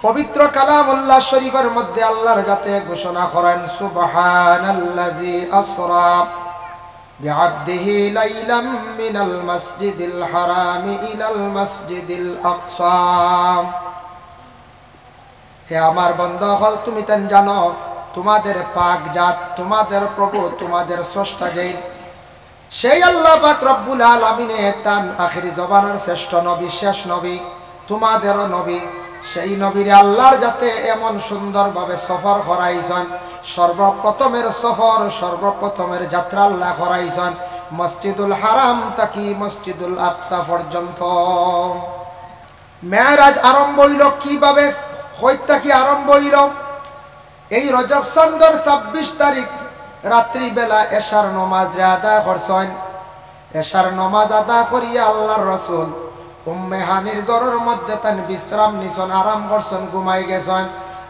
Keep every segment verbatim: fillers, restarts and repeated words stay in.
পবিত্র কালামুল্লাহ শরীফের মধ্যে আল্লাহর জাতে ঘোষণা করেন, "সুবহানাল্লাযী আসরা বিআবদিহি লাইলাম মিনাল মাসজিদিল হারামি ইলাল মাসজিদিল আকসা।" হে আমার বন্দা অকল, তুমি তান জানো, তোমাদের পাক জাত, তোমাদের প্রভু, তোমাদের স্রষ্টা যেই, সেই আল্লাহ পাক রব্বুল আলামিনে তান আখেরি জমানার শ্রেষ্ঠ নবী, শেষ নবী, তোমাদেরও নবী, সেই নবীরে আল্লাহর জাতে এমন সুন্দরভাবে সফর করাইছন। সর্বপ্রথমের সফর, সর্বপ্রথমের যাত্রা আল্লাহ করাইছন মসজিদুল হারাম থাকি মসজিদুল আকসা পর্যন্ত। মেরাজ আরম্ভ অইল কিভাবে? কই থাকি আরম্ভ অইল? এই রজব চান্দর ছাব্বিশ তারিখ রাত্রিবেলা এশার নমাজরে আদায় করছন। এশার নমাজ আদায় করিয়া আল্লাহর রসুল উম্মে হানির ঘরর মধ্যে তান বিশ্রাম নিছন, আরাম করছন, ঘুমাই গেছন।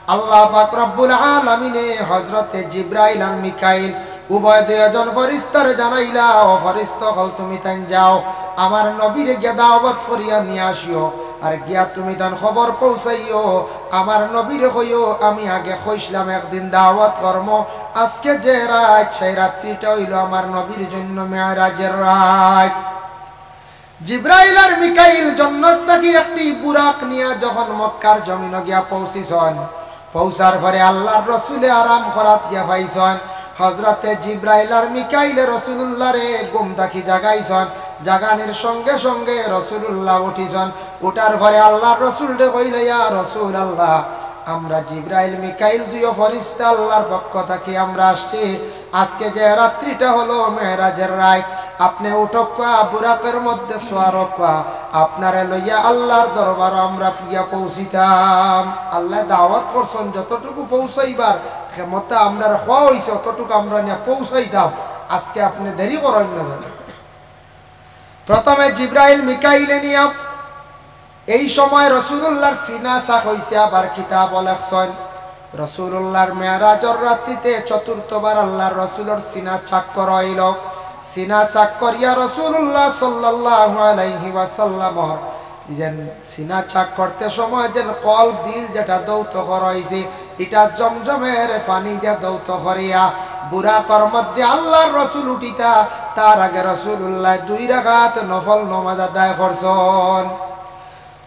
আল্লাহ পাক রব্বুল আলামিনে হযরতে জিব্রাইল আর মিকাইল উভয় দুইজন ফরিস্তারে জানাইলা, "ও ফরিস্তা অকল, তুমি তাইন যাও, আমার নবীরে গিয়া দাওয়াত করিয়া নিয়া আসিও, আর গিয়া তুমি তান খবর পৌঁছাইও, আমার নবীরে কইও, আমি আগে কইছলাম একদিন দাওয়াত করমু, আজকে যে রাইত, সেই রাত্রিটা অইল আমার নবীর জন্য মেরাজের রাইত।" জিব্রাইল আর মিকাইল জন্নত থাকি একটি বুরাক নিয়া যখন মক্কার জমিনো গিয়া পৌঁছিছন, পৌঁছার পরে আল্লাহর রসুলে আরাম করাত গিয়া পাইছন। হযরতে জিব্রাইল আর মিকাইলে রসুলুল্লাহরে ঘুম থাকি জাগাইছন, জাগানির সঙ্গে সঙ্গে রসুলুল্লাহ উঠিছন। উঠার পরে আল্লাহর রসুলরে কইলা, "ইয়া রসুলাল্লাহ, আমরা জিব্রাইল মিকাইল দুইও ফরিস্তা আল্লাহর পক্ষ থাকি আমরা আসছি, আজকে যে রাত্রিটা হলো মেরাজের রাইত, আপনে উঠউক্কা, বুরাকের মধ্যে সোয়ার অউক্কা, আপনারে লইয়া আল্লাহর দরবারো আমরা গিয়া পৌঁছিতাম।" আল্লায় দাওয়াত করছন, যতটুকু পৌঁছাইবার ক্ষমতা আমরার কওয়া অইছে, অতটুকু আমরা নিয়া পৌঁছাইতাম। আজকে আপনে দেরি করইন না যেন। প্রথমে জিব্রাইল মিকাইলে নিয়া এই সময় রসুলুল্লাহর সিনা চাক অইছে, আবার কিতাবো লেখছন, রসুলুল্লাহর মেরাজর রাত্রিতে চতুর্থবার আল্লাহর রসুলর সিনা চাক করা অইল। সিনা চাক করিয়া রসুলুল্লাহ সাল্লাল্লাহু আলাইহি ওয়াসাল্লামর যেন সিনা চাক করতে সময় যেন কলব, দিল যেটা দৌত করা অইছে, ইটা জমজমের পানি দিয়া দৌত করিয়া বুরাকর মধ্যে আল্লাহর রসুল উঠিতা, তার আগে রসুলুল্লাহ দুই রাকাত নফল নমাজ আদায় করছন।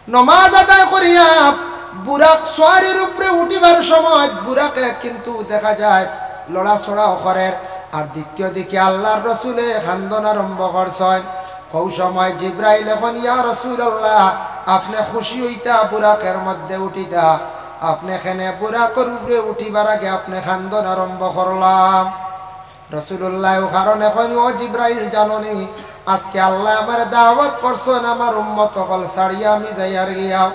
নমাজ আদায় করিয়া বুরাক সোয়ারির উপরে উঠিবার সময় বুরাকে কিন্তু দেখা যায় লড়াচড়াও করের। আর দ্বিতীয় দিকে আল্লাহর রসুলে কান্দন আরম্ভ করছন। হউ সময় জিব্রাইলে কইন, "ইয়া রাসূলুল্লাহ, আপনে খুশি অইতা বুরাকের মধ্যে উঠিতা, আপনে কেনে বুরাকর উপরে উঠিবার আগে আপনে কান্দন আরম্ভ করলা?" রাসূলুল্লাহ অউ কারণে কইন, "ও জিব্রাইল, জানো নি, আজকে আল্লায় আমারে দাওয়াত করছন, আমার উম্মত অকল ছাড়িয়া আমি যাইয়ার গিয়া।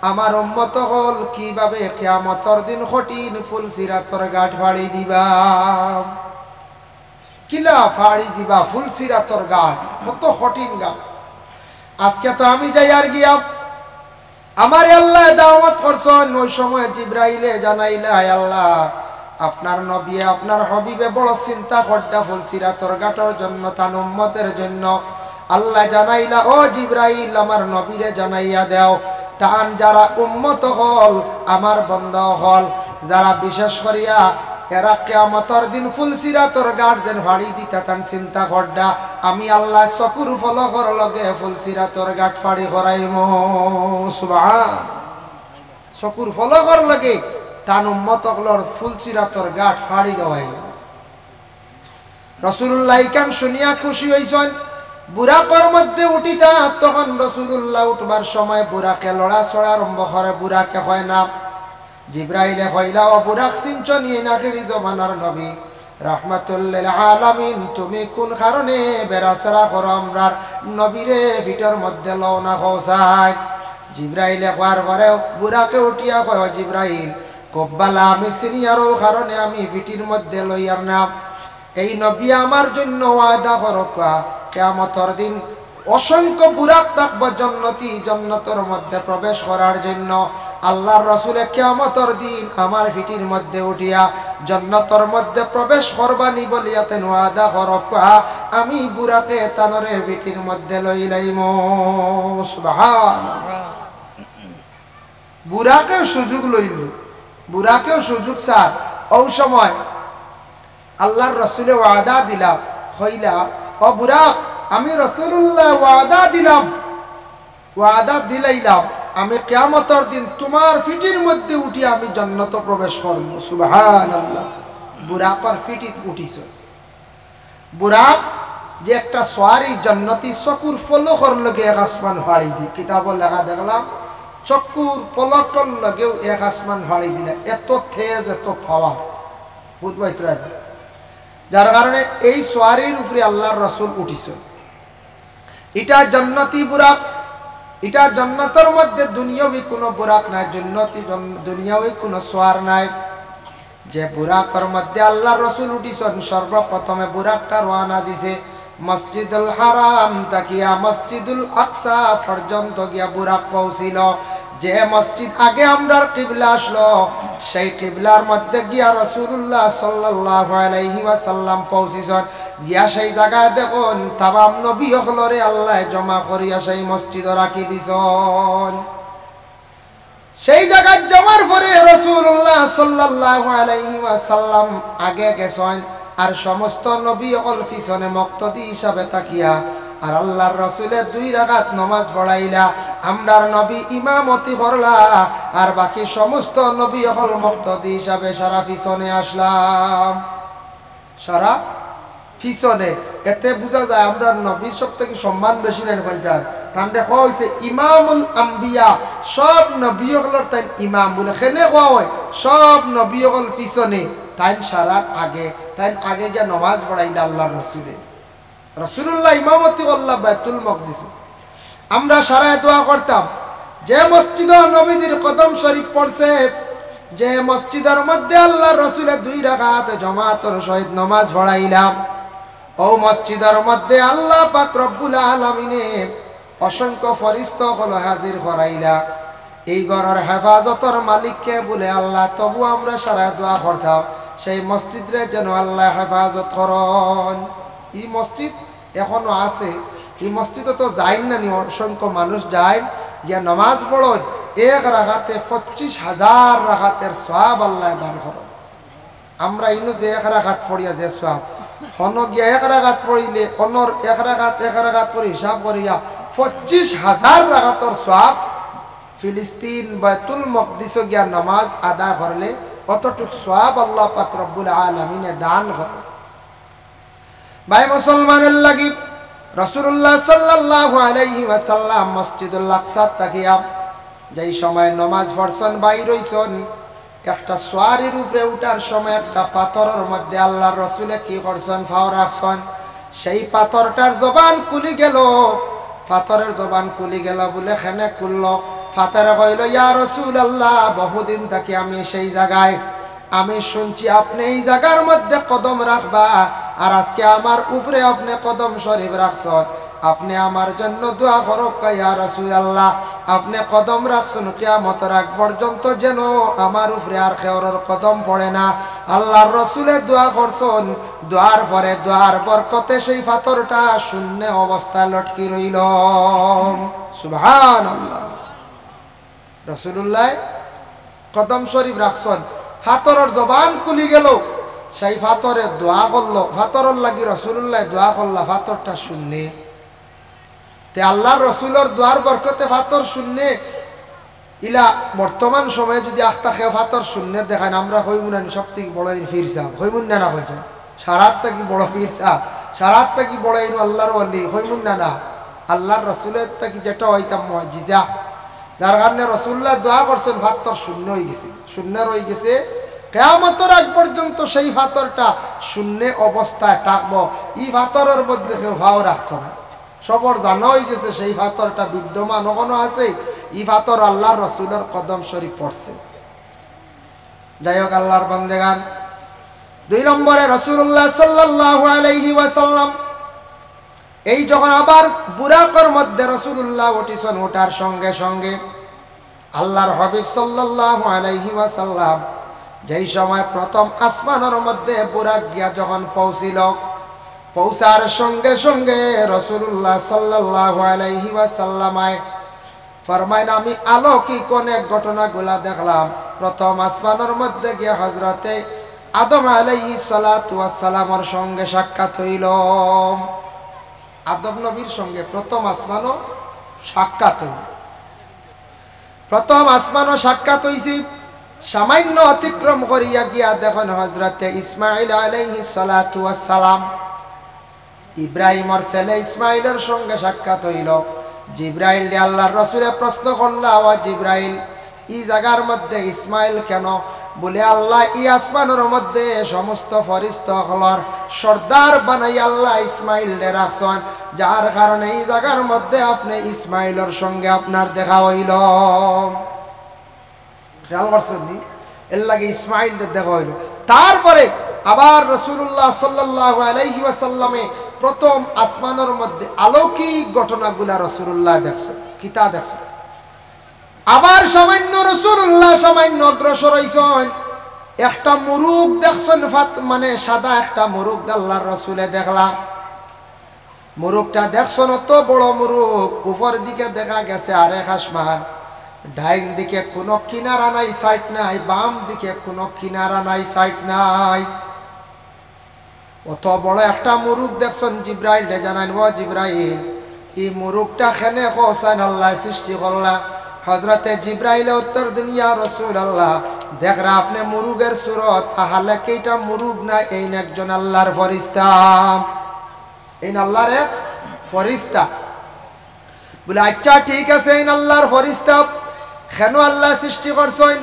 আমার উম্মত অকল কিভাবে কিয়ামতর দিন কঠিন ফুলসিরাতর ঘাট ফাড়ি দিবা?" কিলা ফাড়ি দিবা ফুলসিরাতর ঘাট, কত কঠিন ঘাট। আজকে তো আমি যাইয়ার গিয়া, আমারে আল্লায় দাওয়াত করছন। অউ সময় জিব্রাইলে জানাইলা, "হায় আল্লাহ, আপনার নবীয়ে, আপনার হাবিবে বড় চিন্তা কররা ফুলসিরাতর ঘাটর জন্য, তান উম্মতের জন্য।" আল্লায় জানাইলা, "ও জিব্রাইল, আমার নবীরে জানাইয়া দেও, তান যারা উম্মত অকল, আমার বন্দা অকল, যারা বিশেষ করিয়া এরা কিয়ামতর দিন ফুলসিরাতর ঘাট যেন ফাড়ি দিতা, তান চিন্তা কররা, আমি আল্লায় চকুর পলকর লগে ফুলসিরাতর ঘাট ফাড়ি করাইমু।" সুবহান। চকুর পলকর লগে তান উম্মত অকলর ফুলসিরাতর ঘাট ফাড়ি দেওয়াইমু। রাসূলুল্লাহ ইখান শুনিয়া খুশি অইছন। বুরাকর মধ্যে উঠিতা, তখন রাসূলুল্লাহ উঠবার সময় বুরাকে লড়াচড়া আরম্ভ করে, বুরাকে কয় না। জিব্রাইলে কইলা, "ও বুরাক, চিনছো নি? ইন আখেরি জমানার নবী, রাহমাতুল লিল আলামিন, তুমি কুন কারণে বেড়াছেড়া করো, আমরার নবীরে পিঠর মধ্যে লও না কও চাই?" জিব্রাইলে কওয়ার পরে বুরাকে উঠিয়া কয়, "ও জিব্রাইল, খুব ভালা আমি চিনি, আর অউ কারণে আমি পিঠির মধ্যে লইয়ার না।" এই নবী আমার জন্য ওয়াদা করউক্কা, কিয়ামতর দিন অসংখ্য বুরাক থাকবো জন্নতি, জন্নতর মধ্যে প্রবেশ করার জন্য। আল্লাহর রসুলে কিয়ামতর দিন আমার পিঠির মধ্যে উঠিয়া জন্নতর মধ্যে প্রবেশ করবা নি বলিয়া তেন ওয়াদা করউক্কা, আমি বুরাকে তানরে পিঠির মধ্যে লইলাইমু। সুবহানাল্লাহ। বুরাকেও সুযোগ লইল, বুরাকেও সুযোগ চার। অউ সময় আল্লার রসুলে ওয়াদা দিলা, কইলা, "ও বুরাক, আমি রাসুলুল্লায় ওয়াদা দিলাম, ওয়াদা দিলাইলাম, আমি কিয়ামতর দিন তুমার ফিটির মধ্যে উঠি আমি জান্নাতো প্রবেশ করমু।" সুবহানাল্লাহ। বুরাকর ফিটিত উঠিছইন। বুরাক যে একটা সোয়ারি জান্নাতি, চকুর পলকর লগে এক আসমান ফাড়ি দি। কিতাবো লেখা দেখলাম, চকুর পলকর লগেও এক আসমান ফাড়ি দিলা। এত তেজ, এত পাওয়ার। বুঝবাইত্রা? যার কারণে এই সোয়ারির উপরে আল্লার রসুল উঠিছইন। ইটা জান্নাতি বুরাক। ইটা জান্নাতর মধ্যে দুনিয়াবি কুনু বুরাক নাই, জান্নাতি জন-, দুনিয়াবি কুনু সোয়ার নাই। যে বুরাকর মধ্যে আল্লার রসুল উঠিছইন, সর্বপ্রথমে বুরাকটা রওয়ানা দিছে মসজিদুল হারাম থাকিয়া মসজিদুল আকসা পর্যন্ত গিয়া বুরাক পৌঁছিল। যে মসজিদ আগে আমরার কিবলা আছলো, সেই কিবলার মধ্যে গিয়া রাসুলুল্লাহ সাল্লাল্লাহু আলাইহি ওয়াসাল্লাম পৌঁছিছইন। গিয়া সেই জাগায় দেখইন, তামাম নবী অকলরে আল্লায় জমা করিয়া সেই মসজিদো রাখি দিছইন। সেই জাগাত জমার পরে রাসুলুল্লাহ সাল্লাল্লাহু আলাইহি ওয়াসাল্লাম আগে গেছইন, আর সমস্ত নবী অকল পিছনে মুক্তাদি হিসাবে থাকিয়া, আর আল্লার রসুলে দুই রাকাত নমাজ পড়াইলা, আমরার নবী ইমামতি করলা, আর বাকি সমস্ত নবী অকল মুক্তাদি হিসাবে সারা পিছনে আছলাম। সারা পিছনে। এতে বুঝা যায় আমরার নবীর সব থাকি সম্মান বেশি নানি কইন চাইন। তানরে কওয়া অইছে ইমামুল আম্বিয়া, সব নবী অকলর তাইন ইমাম বুলে। কেনে কওয়া অয়? সব নবী অকল পিছনে, তাইন সারার আগে, তাইন আগে গিয়া নমাজ পড়াইলা আল্লার রসুলে। রাসুলুল্লাহ ইমামতি করলা বাইতুল মকদিসো। আমরা সারায় দোয়া করতাম, যে মসজিদো নবীজির কদম শরীফ পড়ছে, যে মসজিদর মধ্যে আল্লার রসুলে দুই রাকাত জমাতর সহিত নমাজ পড়াইলা, অউ মসজিদর মধ্যে আল্লাহ পাক রব্বুল আলামিনে অসংখ্য ফিরিস্তা অকল হাজির করাইলা। এই ঘরর হেফাজতর মালিক কে বুলে আল্লাহ, তবু আমরা সারায় দোয়া করতাম, সেই মসজিদরে যেন আল্লায় হেফাজত করইন। ই মসজিদ এখনো আছে। ই মসজিদো তো যাইন নানি, অসংখ্য মানুষ যাইন, গিয়া নমাজ পড়ইন, এক রাকাতে পঁচিশ হাজার রাকাতর সওয়াব আল্লায় দান করইন। আমরা ইনো যে এক রাকাত পড়িয়া যে সওয়াব, হনো গিয়া এক রাকাত পড়িলে, অনর এক রাকাত, এক রাকাত করি হিসাব করিয়া পঁচিশ হাজার রাকাতর সওয়াব, ফিলিস্তিন বাইতুল মকদিসো গিয়া নমাজ আদা করলে অতটুক সওয়াব আল্লাহ পাক রব্বুল আলামিনে দান করইন। ভাই মুসলমানর লাগি রাসুলুল্লাহ সাল্লাল্লাহু আলাইহি ওয়াসাল্লাম মসজিদুল আকসাত থাকিয়া যেই সময় নমাজ পড়ছইন, বাইর অইছইন, একটা সোয়ারির উপরে উঠার সময় একটা পাথরর মধ্যে আল্লার রসুলে কি করছইন? পাও রাখছইন। সেই পাথরটার জবান খুলি গেল, পাথরর জবান খুলি গেল বুলে কেনে খুললো? পাথরে কইলো, "ইয়া রাসুলুল্লাহ, বহুদিন থাকি আমি সেই জাগায় আমি শুনছি আপনে ই জাগার মধ্যে কদম রাখবা, আর আজকে আমার উপরে আপনে কদম শরীফ রাখছইন, আপনে আমার জন্য দোয়া করউক্কা ইয়া রাসুলুল্লাহ, আপনে কদম রাখছইন, কিয়ামতর আগ পর্যন্ত যেন আমার উপরে আর কেউরর কদম পড়ে না।" আল্লার রসুলে দোয়া করছইন, দোয়ার পরে দোয়ার বরকতে সেই পাথরটা শূন্য অবস্থায় লটকি রইল। সুবহানাল্লাহ। রাসুলুল্লায় কদম শরীফ রাখছইন, পাথরর জবান খুলি গেল, সেই পাথরে দোয়া করলো, পাথরর লাগি রাসুলুল্লায় দোয়া করলা, পাথরটা শূন্য। তে আল্লার রসুলর দোয়ার বরকতে পাথর শূন্য, ইলা বর্তমান সময়ে যদি আখতা কেউ পাথর শূন্য দেখাইন, আমরা কইমু না নি সব থাকি বড় ইন পীর সাব, কইমু না না কইন চাইন? সারার থাকি বড় পীর সাব, সারার থাকি বড় ইন আল্লার ওলি, কইমু না না? আল্লার রসুলর থাকি যেটা অইতা মুজিজা, যার কারণে রাসুলুল্লায় দোয়া করছইন, পাথর শূন্য অইগেছে, শূন্য রইগেছে। কিয়ামতর আগ পর্যন্ত সেই পাথরটা শূন্য অবস্থায় থাকবো। ই পাথরর মধ্যে কেউ পাও রাখতো না। সবর জানা অইগেছে সেই পাথরটা বিদ্যমান অখনো আছে। ই পাথর আল্লার রসুলর কদম শরীফ পড়ছে। যাই হোক, আল্লার বান্দেগান, দুই নম্বরে রাসুলুল্লাহ সাল্লাল্লাহু আলাইহি ওয়াসাল্লাম এই যখন আবার বুরাকর মধ্যে রাসুলুল্লাহ উঠিছইন, উঠার সঙ্গে সঙ্গে আল্লার হাবিব সাল্লাল্লাহু আলাইহি ওয়াসাল্লাম যেই সময় প্রথম আসমানর মধ্যে বুরাক গিয়া যখন পৌঁছিল, পৌঁছার সঙ্গে সঙ্গে রাসুলুল্লাহ সাল্লাল্লাহু আলাইহি ওয়াসাল্লাম আয় ফরমাইন, আমি অলৌকিক অনেক ঘটনাগুলা দেখলাম। প্রথম আসমানর মধ্যে গিয়া হজরতে আদম আলাইহিস সালাতু ওয়াস সালামর সঙ্গে সাক্ষাৎ অইল। আদম নবীর সঙ্গে প্রথম আসমানও সাক্ষাৎ অইল। প্রথম আসমানও সাক্ষাৎ অইছে। সামান্য অতিক্রম করিয়া গিয়া দেখইন হজরতে ইসমাইল আলাইহিস সালাতু ওয়াস সালাম, ইব্রাহিমর ছেলে ইসমাইলর সঙ্গে সাক্ষাৎ অইল। জিব্রাইলরে আল্লার রসুলে প্রশ্ন করলা, "ও জিব্রাইল, ই জাগার মধ্যে ইসমাইল কেন?" বুলে, "আল্লায় ই আসমানর মধ্যে সমস্ত ফিরিস্তা অকলর সর্দার বানাইয়া আল্লায় ইসমাইলরে রাখছইন, যার কারণে ই জাগার মধ্যে আপনে ইসমাইলর সঙ্গে আপনার দেখা অইল।" খেয়াল করছইন নি? এরলাগি ইসমাইলরে দেখা অইল। তারপরে আবার রাসুলুল্লাহ সাল্লাল্লাহু আলাইহি ওয়াসাল্লামে প্রথম আসমানর মধ্যে অলৌকিক ঘটনাগুলা রাসুলুল্লায় দেখছইন। কিতা দেখছইন? আবার সামান্য রাসুলুল্লাহ সামান্য অগ্রসর অইছইন, একটা মুরুগ দেখছইন, ফাত-, মানে সাদা একটা মুরুগ আল্লার রসুলে দেখলা। মুরুগটা দেখছইন, অত বড় মুরুগ, উপর দিকে দেখা গেছে আরেক আসমান, ডাইন দিকে কুনু কিনারা নাই, সাইড নাই, বাম দিকে কুনু কিনারা নাই, সাইড নাই। অত বড় একটা মুরুগ দেখছইন, জিব্রাইলরে জানাইন, "ও জিব্রাইল, ই মুরুগটা কেনে কওছাইন আল্লায় সৃষ্টি করলা?" হজরতে জিব্রাইলে উত্তর দিন, "ইয়া রাসুলুল্লাহ, দেখরা আপনে মুরুগর সুরত, আহালে কিতা মুরুগ নায়, এইন একজন আল্লার ফিরিস্তা, এইন আল্লার এক ফিরিস্তা।" বুলে, "আচ্ছা, ঠিক আছে, এইন আল্লার ফিরিস্তা, কেনে আল্লায় সৃষ্টি করছইন?"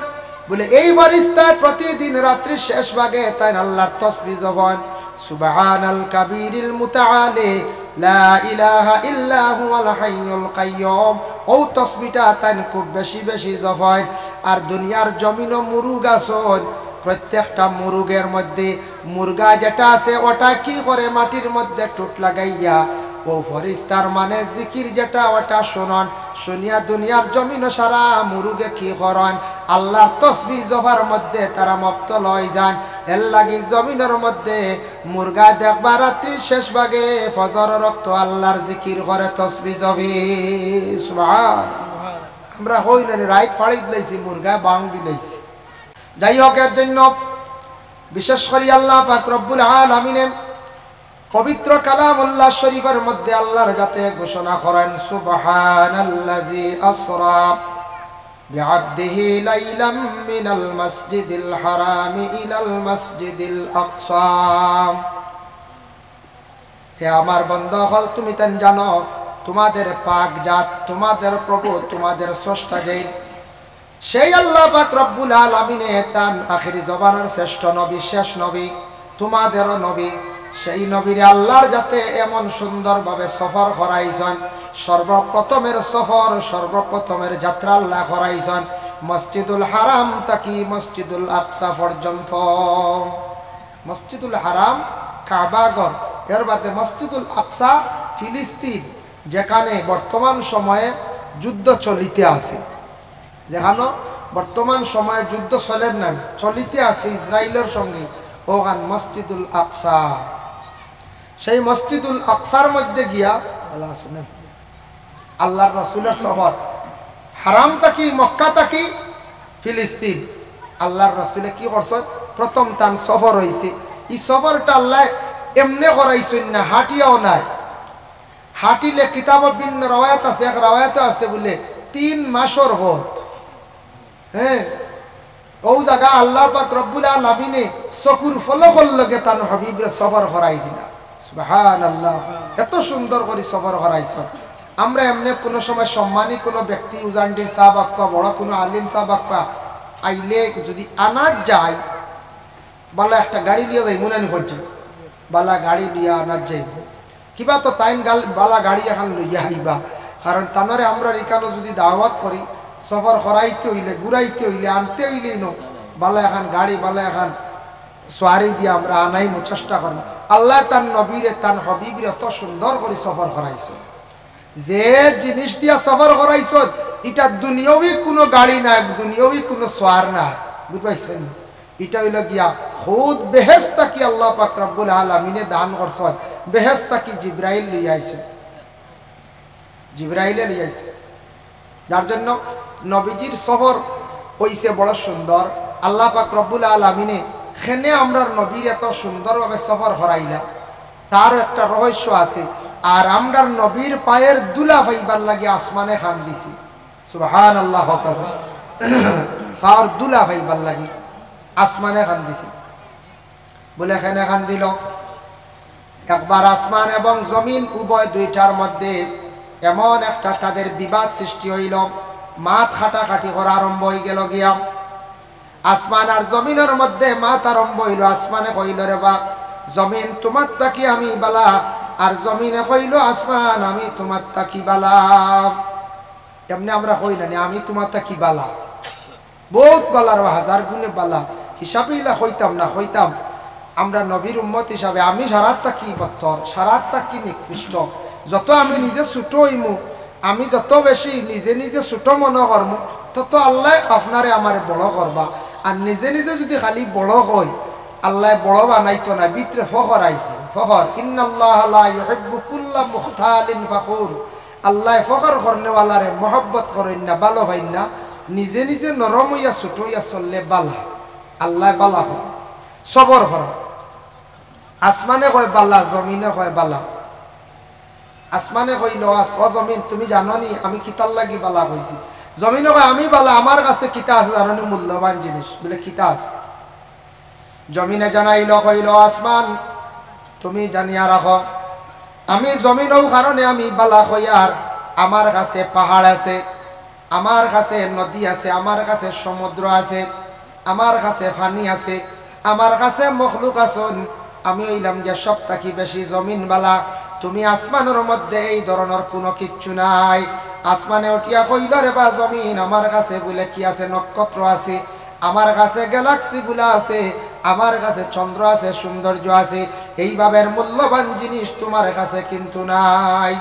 বুলে, "এই ফিরিস্তায় প্রতিদিন রাত্রির শেষ ভাগে তাইন আল্লার তসবি জপইন, সুবহানাল কাবীরিল মুতাআলি, লা ইলাহা ইল্লা হুয়াল হাইয়ুল কাইয়ুম।" অউ তসবিটা তাইন খুব বেশি বেশি জপইন। আর দুনিয়ার জমিনো মুরুগ আছইন, প্রত্যেকটা মুরুগর মধ্যে মুরগা যেটা আছে, ওটা কি করে? মাটির মধ্যে ঠুট লাগাইয়া। অউ ফিরিস্তার মানে জিকির যেটা, ওটা শুনইন। শুনিয়া দুনিয়ার জমিনো সারা মুরুগে কি করইন? আল্লার তসবি জপার মধ্যে তারা মত্ত অইযাইন। এরলাগি জমিনর মধ্যে মুরগা দেখবা রাত্রির শেষ ভাগে ফজরর অক্ত আল্লার জিকির করে, তসবি জপে। সুবহান। আমরা কই না নি, রাইত ফাড়ি দিলাইছি, মুরগায় বাং দিলাইছি। যাই হোক, এর জন্য বিশেষ করি আল্লাহ পাক রব্বুল আলামিনে পবিত্র কালামুল্লাহ শরীফর মধ্যে আল্লার জাতে ঘোষণা করইন, "সুবহানাল্লাযী আসরা বিআবদিহি লাইলাম মিনাল মাসজিদিল হারামি ইলাল মাসজিদিল আকসা।" হে আমার বন্দা অকল, তুমি তাইন জানো, তোমাদের পাক জাত, তোমাদের প্রভু, তোমাদের স্রষ্টা যেইন, সেই আল্লাহ পাক রব্বুল আলামিনে তান আখেরি জমানার শ্রেষ্ঠ নবী, শেষ নবী, তোমাদেরও নবী, সেই নবীরে আল্লার জাতে এমন সুন্দরভাবে সফর করাইছইন। সর্বপ্রথমর সফর, সর্বপ্রথমর যাত্রা আল্লায় করাইছইন মসজিদুল হারাম থাকি মসজিদুল আকসা পর্যন্ত। মসজিদুল হারাম, কাবাঘর, এর বাদে মসজিদুল আকসা, ফিলিস্তিন, যেখানে বর্তমান সময়ে যুদ্ধ চলিতে আছে, যেখানো বর্তমান সময়ে যুদ্ধ চলের না, চলিতে আছে ইসরাইলর সঙ্গে, অখান মসজিদুল আকসা। সেই মসজিদুল আকসার মধ্যে গিয়া, ভালা আছইন নি? আল্লার রসুলর সফর, হারাম থাকি, মক্কা থাকি ফিলিস্তিন। আল্লার রসুলে কি করছইন? প্রথম তান সফর অইছে। ই সফরটা আল্লায় এমনে করাইছইন না, হাঁটিয়াও নায়। হাঁটিলে কিতাবো ভিন্ন রওয়ায়াত আছে, এক রওয়ায়াতো আছে বুলে তিন মাসর পথ। হ্যাঁ, অউ জাগা আল্লাহ পাক রব্বুল আলামিনে চকুর পলকর লগে তান হাবিবরে সফর করাই দিলা। সুবহানাল্লাহ, এত সুন্দর করি সফর করাইছইন। আমরা এমনে কুনু সময় সম্মানী কুনু ব্যক্তি, উজানডির সাব আক্কা, বড় কুনু আলিম সাব আক্কা আইলে যদি আনাত যাই, ভালা একটা গাড়ি লইয়া যাইমু না নি কইছি, ভালা গাড়ি লইয়া আনাত যাইমু। কিবা তো তাইন গাল-, ভালা গাড়ি এখান লইয়া আইবা, কারণ তানরে আমরার ইখানো যদি দাওয়াত করি, সফর করাইতে অইলে, ঘুরাইতে অইলে, আনতে অইলে ইনো ভালা এখান গাড়ি, ভালা এখান সওয়ারি দিয়া আমরা আনাইমু, চেষ্টা করমু। আল্লায় তান নবীরে, তান হাবিবরে অত সুন্দর করি সফর করাইছইন। যে জিনিস দিয়া সফর করাইছইন, ইটা দুনিয়াবি কুনু গাড়ি না, দুনিয়াবি কুনু সওয়ার না, বুঝ পাইছইন? ইটা অইলো গিয়া খুদ বেহেশত থাকি আল্লাহ পাক রব্বুল আলামিনে দান করছইন, বেহেশত থাকি জিব্রাইল লইয়া আইছইন, জিব্রাইলে লইয়া আইছইন। যার জন্য নবীজির সফর অইছে বড় সুন্দর। আল্লাহ পাক রব্বুল আলামিনে কেনে আমরার নবীর এত সুন্দরভাবে সফর করাইলা, তারও একটা রহস্য আছে। আর আমরার নবীর পায়ের ধুলা পাইবার লাগি আসমানে কান্দিছে। সুবহানাল্লাহ, হক আছে। পাওর ধুলা পাইবার লাগি আসমানে কান্দিছে। বলে, কেনে কান্দিল? একবার আসমান এবং জমিন উভয় দুইটার মধ্যে এমন একটা তাদের বিবাদ সৃষ্টি অইল, মাত কাটাকাটি করা আরম্ভ অইগেল গিয়া। আসমান আর জমিনর মধ্যে মাত আরম্ভ অইল। আসমানে কইল, "রে বা জমিন, তুমার থাকি আমি বালা।" আর জমিনে কইল, "আসমান, আমি তুমার থাকি বালা।" এমনে আমরা কই না নি, "আমি তুমার থাকি বালা, বউত বালা রে বা, হাজার গুণে বালা।" হিসাবে ইলা কইতাম না, কইতাম আমরা নবীর উম্মত হিসাবে আমি সারার থাকি বত্তর, সারার থাকি নিকৃষ্ট। যত আমি নিজে ছোট অইমু, আমি যত বেশি নিজে নিজে ছোট মনো করমু, তত আল্লায় আপনারে আমারে বড় করবা। আর নিজে নিজে যুদি খালি বড় কই, আল্লায় বড় বানাইতো না, ভিতরে ফখর আইছে, ফখর। ইন্নাল্লাহা লা ইউহিব্বু কুল্লা মুখতালিন ফাখুর। আল্লায় ফখর করনেওয়ালারে মহব্বত করইন না, ভালা পাইন না। নিজে নিজে নরম অইয়া ছোট অইয়া চললে বালা, আল্লায় বালা করইন। সবর করো। আসমানে কয় বালা, জমিনে কয় বালা। আসমানে কইল, "আস-, ও জমিন, তুমি জানো নি আমি কিতার লাগি বালা কইছি?" জমিনে কয়, "আমি বালা, আমার কাছে কিতা আছে জানো নি, মূল্যবান জিনিস।" বলে, "কিতা আছে?" জমিনে জানাইল, কইল, "আসমান, তুমি জানিয়া রাখো, আমি জমিন অউ কারণে আমি বালা কইয়ার, আমার কাছে পাহাড় আছে, আমার কাছে নদী আছে, আমার কাছে সমুদ্র আছে, আমার কাছে পানি আছে, আমার কাছে মখলুক আছইন, আমি অইলাম গিয়া সব থাকি বেশি জমিন বালা। তুমি আসমানর মধ্যে এই ধরনর কুনু কিচ্ছু নাই।" আসমানে উঠিয়া কইল, "রে বা জমিন, আমার কাছে বুলে কি আছে? নক্ষত্র আছে, আমার কাছে গ্যালাক্সি গুলা আছে, আমার কাছে চন্দ্র আছে, সৌন্দর্য আছে, এইভাবে মূল্যবান জিনিস তুমার কাছে কিন্তু নাই।"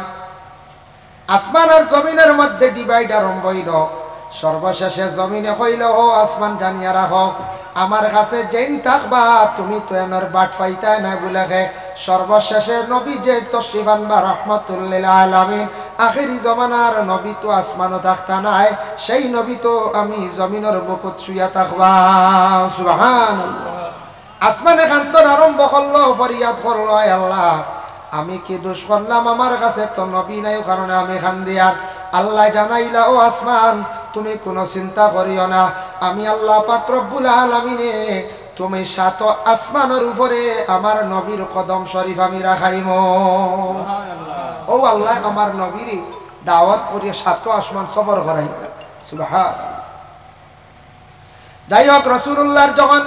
আসমান আর জমিনর মধ্যে ডিভাইড আরম্ভ অইল। সর্বশেষে জমিনে কইল, "ও আসমান, জানিয়া রাখো, আমার কাছে যেইন থাকবা, তুমি তো এনর বাট পাইতায় নায়।" বুলে কে, সর্বশেষে নবী যে তশরিফ আনবা, রহমাতুল্লিল আলামিন, আখেরি জমানার নবী তো আসমানো থাকতা নায়, সেই নবী তো আমি জমিনর বুকুত শুইয়া থাকবা। সুবহানাল্লাহ। আসমানে কান্দন আরম্ভ করলো, ফরিয়াদ করলো, "আয় আল্লাহ, আমি কি দোষ করলাম? আমার কাছে তো নবী নাই, অউ কারণে আমি কান্দিয়ার।" আল্লায় জানাইলা, "ও আসমান, তুমি কুনু চিন্তা করিও না, আমি আল্লাহ পাক রব্বুল আলামিনে তুমি সাত আসমানর উপরে আমার নবীর কদম শরীফ আমি রাখাইমু।" অউ আল্লায় আমার নবীরে দাওয়াত করিয়া সাত আসমান সফর করাইলা। সুবহানাল্লাহ। যাই হোক, রাসূলুল্লাহর যখন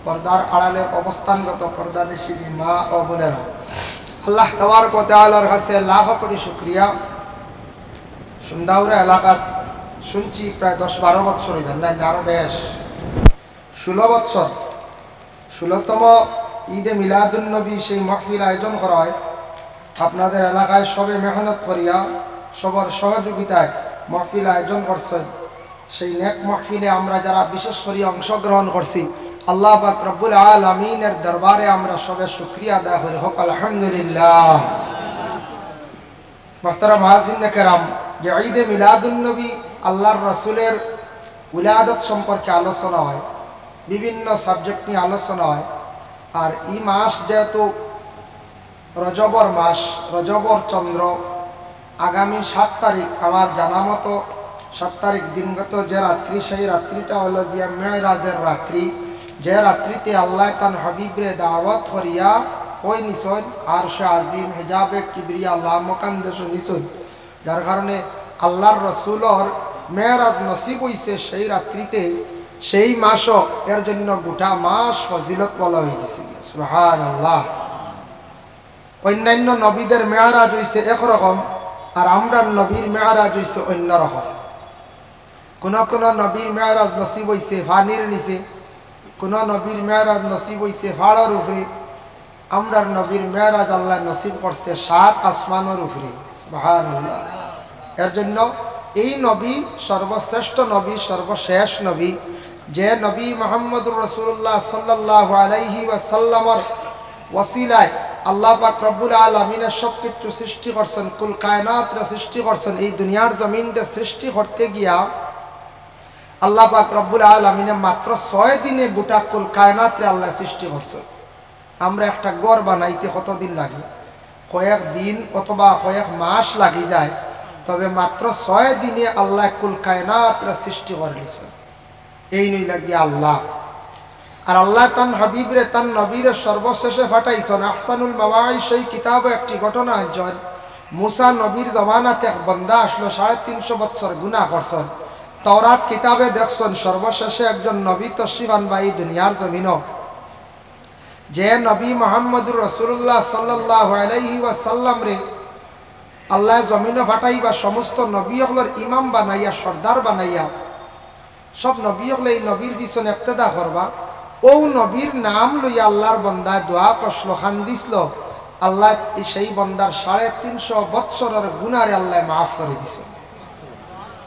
পর্দার আড়ালের অবস্থানগত পর্দানিশিনী মা ও বোনেরা, আল্লাহ তাবারক ওয়া তাআলার কাছে লাখ কোটি শুকরিয়া। সুন্দাউরা এলাকাত শুনছি প্রায় দশ বারো বছর অই যায়, না, আরো বেশ, ষোলো বছর, ষোলোতম ঈদে মিলাদুন্নবী সেই মাহফিল আয়োজন করা হয়। আপনাদের এলাকায় সবে মেহনত করিয়া, সবার সহযোগিতায় মাহফিল আয়োজন করছেন। সেই নেক মাহফিলে আমরা যারা বিশেষ করি অংশগ্রহণ করছি, আল্লাহ পাক রব্বুল আলামিনের দরবারে আমরা সবে শুকরিয়া আদায় করি। হোক আলহামদুলিল্লাহ। মোহতারাম হাজিরিনে কেরাম, যে ঈদে মিলাদুন্নবী আল্লাহর রসুলের উলাদত সম্পর্কে আলোচনা হয়, বিভিন্ন সাবজেক্ট নিয়ে আলোচনা হয়। আর এই মাস যেহেতু রজবর মাস, রজবর চন্দ্র, আগামী সাত তারিখ, আমার জানা মতো সাত তারিখ দিনগত যে রাত্রি, সেই রাত্রিটা হলো গিয়া মেরাজের রাত্রি, যে রাত্রিতে আল্লাহ তান হাবিবরে দাওয়াত করিয়া কই নিছইন, আরশে আজিম, হিজাবে কিবরিয়া, লামকান দেশো নিছইন। যার কারণে আল্লাহর রসুলর মেরাজ নসিব হইছে সেই রাত্রিতে, সেই মাসও, এর জন্য গোটা মাস ফজিলত বলা হয়ে গেছে। সুবহানাল্লাহ। অন্যান্য নবীদের মেরাজ হইছে একরকম, আর আমরার নবীর মেরাজ হইছে অন্যরকম। কোন কোন নবীর মেরাজ নসিব হইছে পানির নিচে, কোন নবীর মেরাজ নসিব হইছে পাহাড়র উপরে। আমরার নবীর মেরাজ আল্লাহ নসিব করছে সাত আসমানর উপরে। সুবহানাল্লাহ। এর জন্য এই নবী সর্বশ্রেষ্ঠ নবী, সর্বশেষ নবী, যে নবী মুহাম্মদুর রাসূলুল্লাহ সাল্লাল্লাহু আলাইহি ওয়াসাল্লামর ওসিলায় আল্লাহ পাক রব্বুল আলামিনে সব কিছু সৃষ্টি করছেন, কুল কায়নাতরে সৃষ্টি করছেন। এই দুনিয়ার জমিনরে সৃষ্টি করতে গিয়া আল্লাহ পাক রব্বুল আলামিনে মাত্র ছয় দিনে গোটা কুল কায়নাতরে আল্লাহ সৃষ্টি করছেন। আমরা একটা ঘর বানাইতে কতদিন লাগে? কয়েক দিন অথবা কয়েক মাস লাগি যায়, তবে মাত্র ছয় দিনে আল্লাহ কুল কায়নাতরে সৃষ্টি করে নিছেন। এই নই লাগি আল্লাহ। আর আল্লাহ তান হাবিবরে, তান নবীরে সর্বশেষে পাঠাইছন। আহসানুল মাওয়াইজ সেই কিতাবে একটি ঘটনা আনছন। মুসা নবীর জমানাত এক বন্দা আসলো, সাড়ে তিনশো বৎসর গুনাহ করছন। তওরাত কিতাবে দেখছন, সর্বশেষে একজন নবী তশরিফ আনবা এই দুনিয়ার জমিনো। যে নবী মোহাম্মদুর রাসূলুল্লাহ সাল্লাল্লাহু আলাইহি ওয়াসাল্লামরে আল্লাহ জমিনো পাঠাইবা, সমস্ত নবী অকলর ইমাম বানাইয়া, সর্দার বানাইয়া, সব নবী অকলে এই নবীর পিছনে ইক্তেদা করবা। ও নবীর নাম লইয়া আল্লাহর বন্দায় দোয়া করছিল, কান্দিছিল। আল্লাহ সেই বন্দার সাড়ে তিনশো বৎসরর গুনারে আল্লাহ মাফ করে দিছে।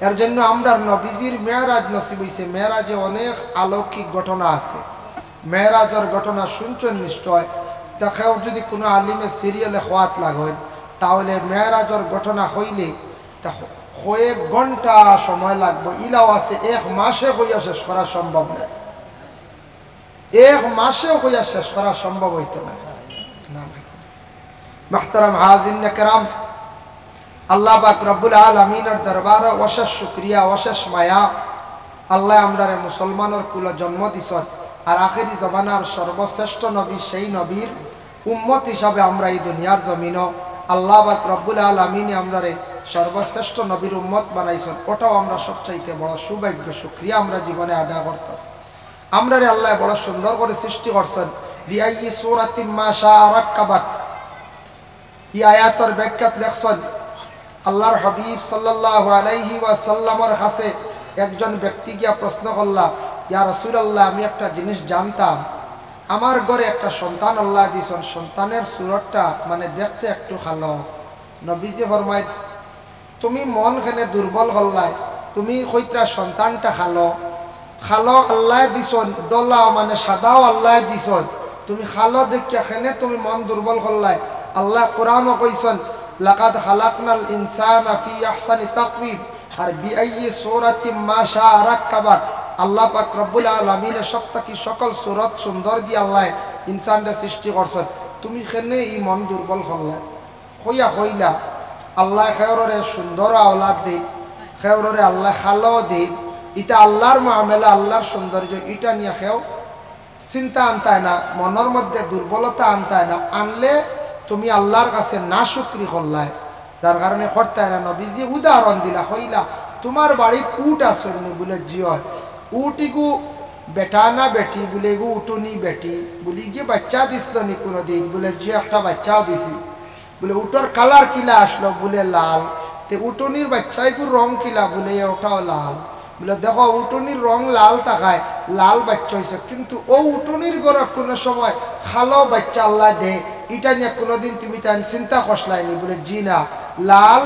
এর জন্য আমরার নবীজির মেরাজ নসিব হইছে। মেরাজে অনেক অলৌকিক ঘটনা আছে। মেরাজর ঘটনা শুনছেন নিশ্চয়। তা কেউ যদি কোনো আলিমে সিরিয়ালে খোয়াত লাগেন, তাহলে মেরাজর ঘটনা হইলে তা কয়েক ঘন্টা সময় লাগবে। ইলাও আছে, এক মাসে কইয়া শেষ করা সম্ভব নয়। এক মাসেও কইয়া শেষ করা সম্ভব হইতো না। না, মাহতারাম হাজিরিনে কেরাম, আল্লাহ পাক রব্বুল আলামিনের দরবারে অশেষ শুকরিয়া, অশেষ মায়া। আল্লাহ আমরারে মুসলমানর কুলো জন্ম দিছন, আর আখেরি জমানার সর্বশ্রেষ্ঠ নবী, সেই নবীর উম্মত হিসাবে আমরা এই দুনিয়ার জমিনো আল্লাহ পাক রব্বুল আলামিনে আমরারে সর্বশ্রেষ্ঠ নবীর উম্মত বানাইছন। ওটাও আমরা সবচাইতে বড় সৌভাগ্য, শুকরিয়া আমরা জীবনে আদায় করতাম। আমরারে আল্লাহ বড় সুন্দর করে সৃষ্টি করছেন। বিআইয়ি সূরাতিম মা শাআ রাক্কাবাক। এই আয়াতর ব্যাখ্যাত লেখছেন, আল্লাহর হাবিব সাল্লাল্লাহু আলাইহি ওয়াসাল্লামর কাছে একজন ব্যক্তি গিয়া প্রশ্ন করলা, "ইয়া রাসূলুল্লাহ, আমি একটা জিনিস জানতাম, আমার ঘরে একটা সন্তান আল্লাহ দিছন, সন্তানের সুরতটা মানে দেখতে একটু কালো।" নবীজি ফরমাইন, "তুমি মন কেনে দুর্বল করলায়? তুমি কইতরা সন্তানটা কালো, কালো আল্লাহ দিছন, ধলাও মানে সাদাও আল্লাহ দিছন, তুমি কালো দেখিয়া কেনে তুমি মন দুর্বল করলায়?" আল্লাহ কোরআনও কইছন, "লাকাদ খালাকনাল ইনসানা ফি আহসানি তাকওয়িম।" আর বিআইয়ি সূরাতিম মা শাআ রাক্কাবাক। আল্লাহ পাক রব্বুল আলামিনে সব থাকি সকল সুরত সুন্দর দিয়া আল্লাহ ইনসানরে সৃষ্টি করছন। তুমি কেনে ই মন দুর্বল করলায়? কইয়া কইলা, আল্লাহ কেউররে সুন্দর আওলাদ দেইন, কেউররে আল্লাহ কালো দেইন। ইটা আল্লাহর মামলা, আল্লাহর সৌন্দর্য, ইটা নিয়া কেউ চিন্তা আনতায় না, মনর মধ্যে দুর্বলতা আনতায় না। আনলে তুমি আল্লাহর কাছে নাশুকরি করলায়, যার কারণে করতায় না। নবীজি উদাহরণ দিলা, কইলা, "তুমার বাড়িত উট আছে নি?" বুলে, "জি অয়।" "উট ইগু বেটা না বেটি?" বুলে, "ইগু উটুনি বেটি।" বুলে, "ইগে বাইচ্চা দিছিল নি কুনুদিন?" বুলে, "জি, একটা বাইচ্চাও দিছি।" বুলে, "উটর কালার কিলা আসলো?" বুলে, "লাল।" "তে উটুনির বাইচ্চা ইগুর রং কিলা?" বুলে, "এ ওটাও লাল।" বুলে, "দেখো, উটুনির রং লাল থাকায় লাল বাইচ্চা অইছে, কিন্তু অউ উটুনির ঘরো কুনু সময় কালো বাইচ্চা আল্লায় দেয়, ইটা নিয়া কুনুদিন তুমি তাইন চিন্তা করছলায় নি?" বুলে, "জি না।" লাল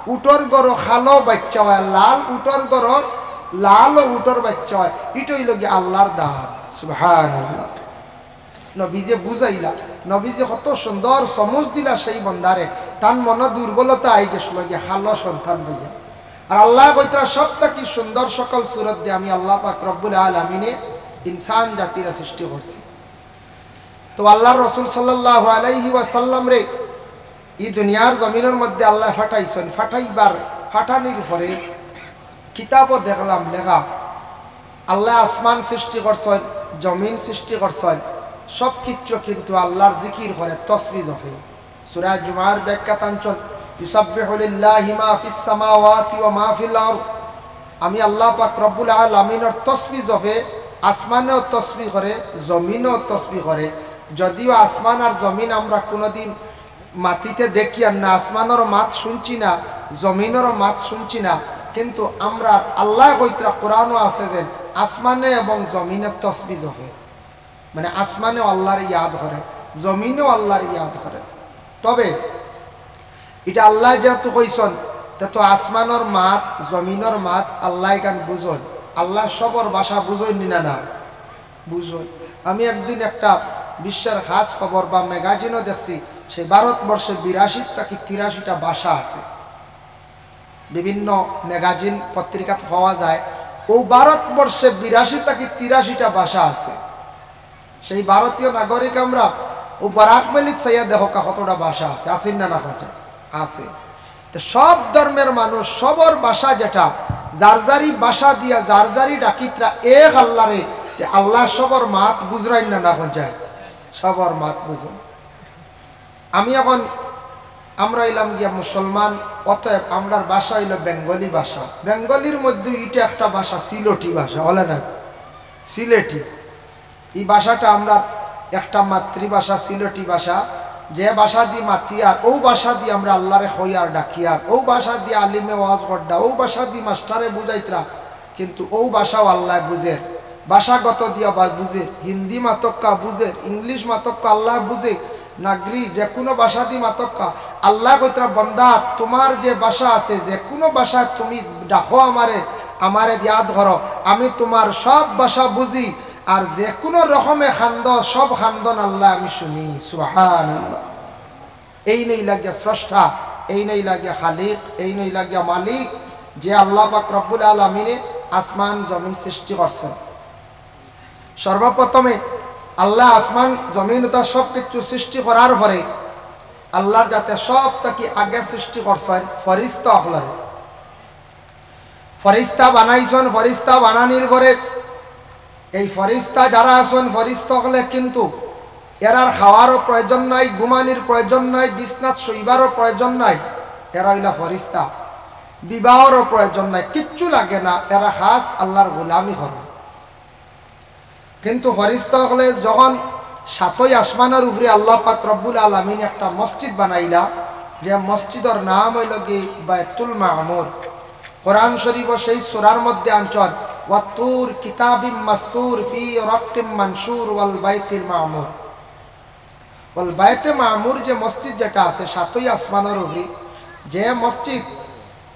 উটর ঘরো কালো বাইচ্চা অয়, লাল উটর ঘরো লাল উটর বাইচ্চা অয়, ইটা অইলো গিয়া আল্লাহর দান। সুবহানাল্লাহ। নবীজিয়ে বুঝাইলা, নবীজিয়ে কত সুন্দর সমঝ দিলা সেই বন্দারে, তান মনো দুর্বলতা আই গেছিল গিয়া কালো সন্তান পাইয়া। আর আল্লায় কইতরা, "সব থাকি সুন্দর সকল সুরত দিয়া আমি আল্লাহ পাক রব্বুল আলামিনে ইনসান জাতিরে সৃষ্টি করছি।" তো আল্লাহর রসুল সাল্লাল্লাহু আলাইহি ওয়াসাল্লামরে ই দুনিয়ার জমিনর মধ্যে আল্লায় পাঠাইছইন, পাঠাইবার, পাঠানির পরে কিতাবো দেখলাম লেখা, আল্লায় আসমান সৃষ্টি করছইন, জমিন সৃষ্টি করছইন, সব কিচ্ছু কিন্তু আল্লাহর জিকির করে, তসবি জপে। সূরা জুমার ব্যাখ্যাত আনছইন, "ইউসাব্বিহু লিল্লাহি মা ফিস সামাওয়াতি ওয়া মা ফিল আরদ।" আমি আল্লাহ পাক রব্বুল আলামিনর তসবি জপে, আসমানেও তসবি করে, জমিনেও তসবি করে। যদিও আসমান আর জমিন আমরা কুনুদিন মাতিতে দেখিয়ার না, আসমানর মাত শুনছি না, জমিনর মাত শুনছি না, কিন্তু আমরার আল্লায় কইতরা কোরআনো আছে যে আসমানে এবং জমিনে তসবি জপে, মানে আসমানেও আল্লাহরে ইয়াদ করে, জমিনেও আল্লাহরে ইয়াদ করে। তবে ইটা আল্লায় যেহেতু কইছইন, তে তো আসমানর মাত, জমিনর মাত আল্লায় ইখান বুঝইন। আল্লায় সবর ভাষা বুঝইন নি না? না, বুঝইন। আমি একদিন একটা বিশ্বের খাস খবর বা ম্যাগাজিনো দেখছি, সেই ভারতবর্ষে বিরাশি থাকি তিরাশিটা ভাষা আছে। বিভিন্ন ম্যাগাজিন পত্রিকাত পাওয়া যায়, অউ ভারতবর্ষে বিরাশি থাকি তিরাশিটা ভাষা আছে। সেই ভারতীয় নাগরিক আমরা, অউ বরাক ভ্যালিত চাইয়া দেখউক্কা কতটা ভাষা আছে, আছে না, না কওন চাই? আছে। তো সব ধর্মের মানুষ, সবর ভাষা যেটা, যার যারি ভাষা দিয়া যার যারি ডাকিতরা এক আল্লারে, তে আল্লায় সবর মাত বুঝরাইন না, না কওন চাই? সবর মাত বুঝইন। আমি এখন, আমরা অইলাম গিয়া মুসলমান, অতএব আমরার ভাষা অইলো বেঙ্গলি ভাষা। বেঙ্গলির মধ্যে ইটা একটা ভাষা, সিলটি ভাষা, অলা না? সিলেটি। ই ভাষাটা আমরার একটা মাতৃভাষা, সিলটি ভাষা। যে ভাষাদি মাতিয়ার, অউ ভাষাদি আমরা আল্লারে কইয়ার ডাকিয়ার, অউ ভাষাদি আলিমে ওয়াজ কররা, অউ ভাষাদি মাস্টারে বুঝাইতরা, কিন্তু অউ ভাষাও আল্লায় বুঝের, ভাষাগত দিয়া বা বুঝের, হিন্দি মাতউক্কা বুঝের, ইংলিশ মাতউক্কা আল্লায় বুঝে, নাগরি যে কুনু ভাষাদি মাতউক্কা। আল্লায় কইতরা, "বন্দা, তুমার যে ভাষা আছে, যে কুনু ভাষায় তুমি ডাকো আমারে, আমারে ইয়াদ করো, আমি তুমার সব ভাষা বুঝি, আর যে কুনু রকমে কান্দো, সব কান্দন আল্লায় আমি শুনি।" সুবহানাল্লাহ। এইন অইলা গিয়া স্রষ্টা, এইন অইলা গিয়া খালিক, এইন অইলা গিয়া মালিক, যে আল্লাহ পাক রব্বুল আলামিনে আসমান জমিন সৃষ্টি করছইন। সর্বপ্রথমে আল্লায় আসমান জমিন অতা সব কিছু সৃষ্টি করার পরে আল্লার যাতে সব থাকি আগে সৃষ্টি করছইন ফিরিস্তা অকলরে। ফিরিস্তা বানাইছইন, ফিরিস্তা বানানির পরে এই ফিরিস্তা যারা আছইন, ফিরিস্তা অকলে কিন্তু এরার খাওয়ারও প্রয়োজন নাই, ঘুমানির প্রয়োজন নাই, বিছনাত শুইবারও প্রয়োজন নাই। এরা অইলা ফিরিস্তা। বিবাহরও প্রয়োজন নাই, কিচ্ছু লাগে না, এরা খাস আল্লার গোলামি করইন। কিন্তু ফিরিস্তা অকলে যখন সাতই আসমানর উপরে আল্লাহ পাক রব্বুল আলামিন একটা মসজিদ বানাইলা, যে মসজিদর নাম অইলো গি বাইতুল মামুর। কোরআন শরীফো সেই সূরার মধ্যে আনছইন, "ওয়াত্তুর কিতাবিম মাস্তুর ফি রাক্কিম মানশুর ওয়াল বাইতিল মামুর।" ওয়াল বাইতে মামুর যে মসজিদ যেটা আছে সাতই আসমানর উপরে, যে মসজিদ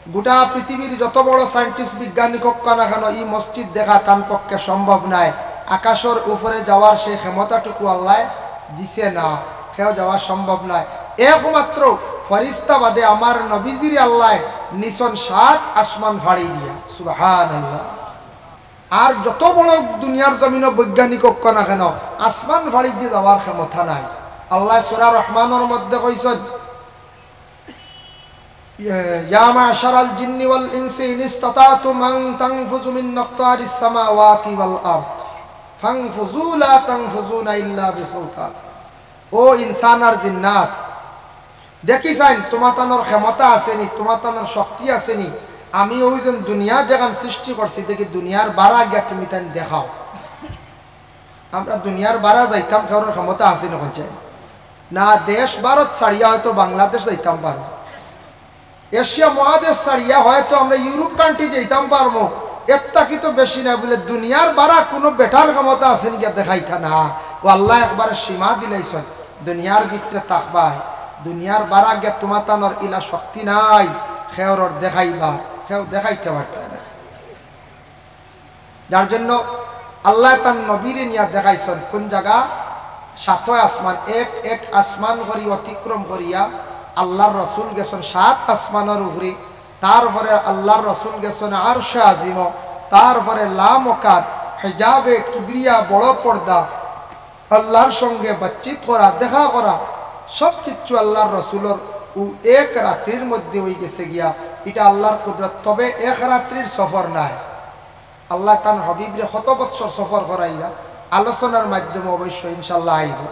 গোটা পৃথিবীর যত বড় সায়েন্টিস্ট বিজ্ঞানী অউক্কা না কেন, ই মসজিদ দেখা তান পক্ষে সম্ভব নায়। আকাশর উপরে যাওয়ার সেই ক্ষমতাটুকু আল্লায় দিছে না, কেউ যাওয়া সম্ভব নায়। একমাত্র ফিরিস্তা বাদে আমার নবীজিরে আল্লায় নিছইন সাত আসমান ফাড়ি দিয়া। সুবহানাল্লাহ। আর যত বড় দুনিয়ার জমিনো বৈজ্ঞানিক অউক্কা না কেন, আসমান ফাড়ি দিয়া যাওয়ার ক্ষমতা নাই। আল্লায় সূরা রহমানর মধ্যে কইছইন, "ইয়া মা'শারাল জিন্নি ওয়াল ইনসি ইনিস্তাতা'তুম আন তানফুযু মিন আকতারিস সামাওয়াতি ওয়াল আরদ ফানফুযু লা তানফুযুনা ইল্লা বিসুলতান।" ও ইনসান আর জিন্নাত, দেখি চাইন, তুমাতানর ক্ষমতা আছে নি, তুমাতানর শক্তি আছে নি? আমি অউ যেন দুনিয়া যেখান সৃষ্টি করছি, দেখি দুনিয়ার বারা গিয়া তুমি তাইন দেখাও। আমরা দুনিয়ার বারা যাইতাম, কেউর ক্ষমতা আছে নি কওন চাই? না, দেশ ভারত ছাড়িয়া হয়তো বাংলাদেশ যাইতাম পারমু, এশিয়া মহাদেশ ছাড়িয়া হয়তো আমরা ইউরোপ কান্ট্রি যাইতাম পারমু, এর থাকি তো বেশি না। বুলে দুনিয়ার বারা কুনু বেটার ক্ষমতা আছে নি গিয়া দেখাইতা না? ও আল্লায় একবারে সীমা দিলাইছইন, দুনিয়ার ভিতরে থাকবায়, দুনিয়ার বারা গিয়া তুমাতানর ইলা শক্তি নাই, কেউর দেখাইবার, কেউ দেখাইতে পারতায় না। যার জন্য আল্লায় তান নবীরে নিয়া দেখাইছইন কুন জাগা? সাতই আসমান, এক এক আসমান করি অতিক্রম করিয়া আল্লার রসুল গেছইন সাত আসমানর উপরে। তারপরে আল্লার রসুল গেছইন আরশে আজিমো, তারপরে লামকান, হিজাবে কিবরিয়া, বড় পর্দা, আল্লার সঙ্গে বাতচিত করা, দেখা করা, সব কিচ্ছু আল্লার রসুলর অউ এক রাত্রির মধ্যে অইগেছে গিয়া। ইটা আল্লার কুদরত, তবে এক রাত্রির সফর নায়। আল্লায় তান হাবিবরে কত বৎসর সফর করাইরা, আলোচনার মাধ্যমে অবশ্য ইনশাআল্লাহ আইবো।